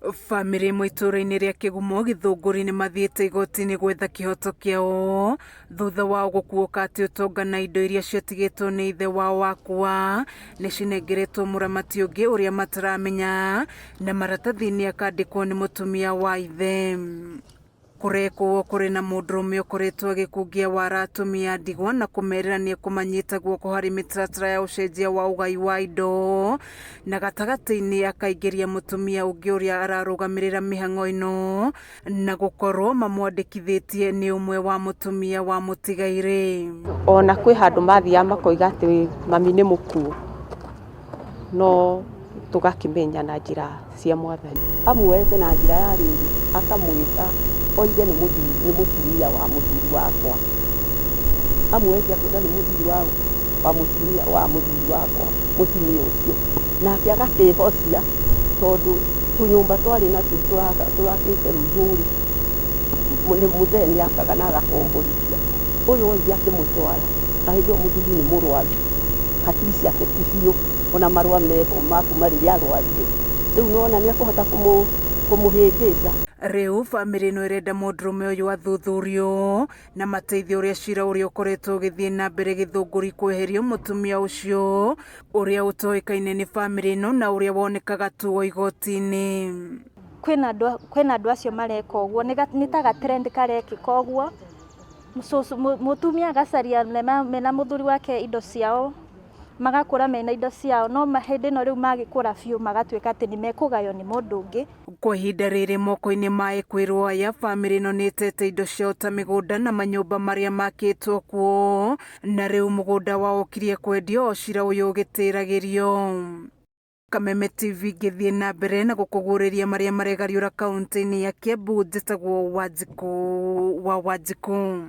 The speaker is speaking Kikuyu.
Bamĩrĩ ĩmwe itũũra-inĩ rĩa Kĩgumo Gĩthũngũri nĩ mathiĩte igoti-inĩ gwetha kĩhoto kĩao thutha wao gũkuũka atĩ ũtonga na indo iria ciatigĩtwo nĩ ithe wao akua nĩ cinengeretwo mũramati ũngĩ ũrĩa mataramenya na maratathi-inĩ akandĩkwo nĩ mũtumia wa ithe. Kũrekwo kũrĩ na mũndũrũme ũkoretwo agĩkungia wara atumia a ndigwa na kũmerĩra nĩ ekũmanyita guoko harĩ mĩtaratara ya ũcenjia wa ũgai wa indo, na gatagatĩ-inĩ akaingĩria mũtumia ũngĩ ũrĩa ararũgamĩrĩra mĩhang'o ĩno na gũkorwo mamwandĩkithĩtie nĩ ũmwe wa mũtumia wa mũtigairĩ. Ona kwĩ handũ mathiaga makoiga atĩ mami nĩ mũkuũ, no tũgakĩmenya na njĩra cia Mwathani. Amuoete na njĩra ya rĩrĩ, akamwĩta oige nĩ mũthuri, nĩ mũtumia wa mũthuri wakwa. Amuoete akoiga nĩ mũthuri wa wa mũtumia wa mũthuri wakwa, mũtumia ũcio. Nake agakĩhocia tondũ tũnyũmba twarĩ natuo tũrakĩte rũihũ-rĩ, mũthee nĩ akaga na agakomborithia. Ũyũ oire akĩmũtwara, na hĩndĩ ĩyo mũthuri nĩ mũrwaru, hakiri ciake ti biũ. Ona marũa meho ma kuma rĩrĩa arwarire. Rĩu nĩwona nĩekũhota kũmũhĩngĩca. Rĩu bamĩrĩ ĩno ĩrenda mũndũrũme ũyũ athuthurio na mateithio ũrĩa cira ũrĩa ũkoretwo ũgĩthiĩ na mbere Gĩthũngũri kweherio mũtumia ũcio ũrĩa ũtoĩkaine nĩ bamĩrĩ ĩno na ũrĩa wonekaga tu o igoti-inĩ. Kwĩna andũ kwĩna andũ acio mareka ũguo, nĩ ta ga trend karekĩka ũguo, mũtumia agacaria mena mũthuri wake indo ciao magakũra mena indo ciao, no hĩndĩ ĩno rĩu magĩkũra biũ magatuĩka atĩ nĩ mekũgaywo nĩ mũndũ ũngĩ. Kwa ihinda rĩrĩ moko-inĩ ma ekwĩrwo aya, bamĩrĩ ĩno nĩ ĩtete indo ciao ta mĩgũnda na manyũmba marĩa makĩtwo kuo, na rĩu mũgũnda wao ũkirie kwendio o cira ũyũ ũgĩtĩragĩrio. Kameme TV ngĩthiĩ na mbere na gũkũguũrĩria marĩa maregariũra kaũntĩ-inĩ ya Kiambu, njĩtagwo Wanjikũ wa Wanjikũ.